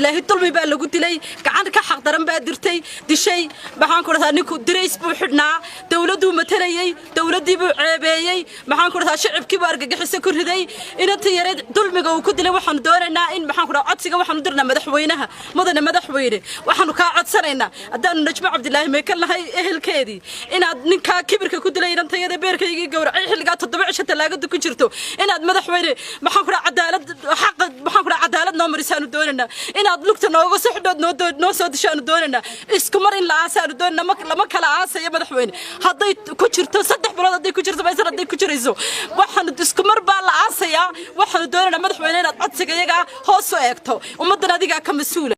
Cabdilaahi dulmi baa lagu dilay, gacan ka xaqdaran baa dirtay, dishay. Maxaan ku dhahdaa, ninku dirays buu xidhnaa, dowladduu matalayey, dowladdii buu ceebeeyey. Maxaan ku dhahdaa, shicibkii buu argagixiso ku riday. Inanta yareed dulmiga uu ku dilay waxaanu doonaynaa in, maxaan ku dhahaa, codsiga waxaanu dirnaa madaxweynaha. Mudane madaxweyne, waxaanu kaa codsanaynaa, haddaanu Najmo Cabdilaahi Meekan lahay ehelkeedii, inaad ninkaa kibirka ku dilay inantayada, beerkaygii gowracay, xilligaa 7 cisho talaagada ku jirto, inaad madaxweyne, maxaan ku dhahaa, cadaalad xaqa, maxaan ku dhahaa, cadaalad noo marisaanu doonaynaa. Inaad lugta nooga soo xidhood noo soo dishaanu doonaynaa. Isku mar in la aasaanu doonaynaa, lama kala aasayo madaxweyne. Hadday ku jirto 3 bilood, hadday ku jirto maysan, hadday ku jirayso, waxaanu isku mar baa la aasayaa. Waxaanu doonaynaa, madaxweyne, inaad codsiga iyagaa hoos u eegto. Ummaddan adigaa ka mas-uula.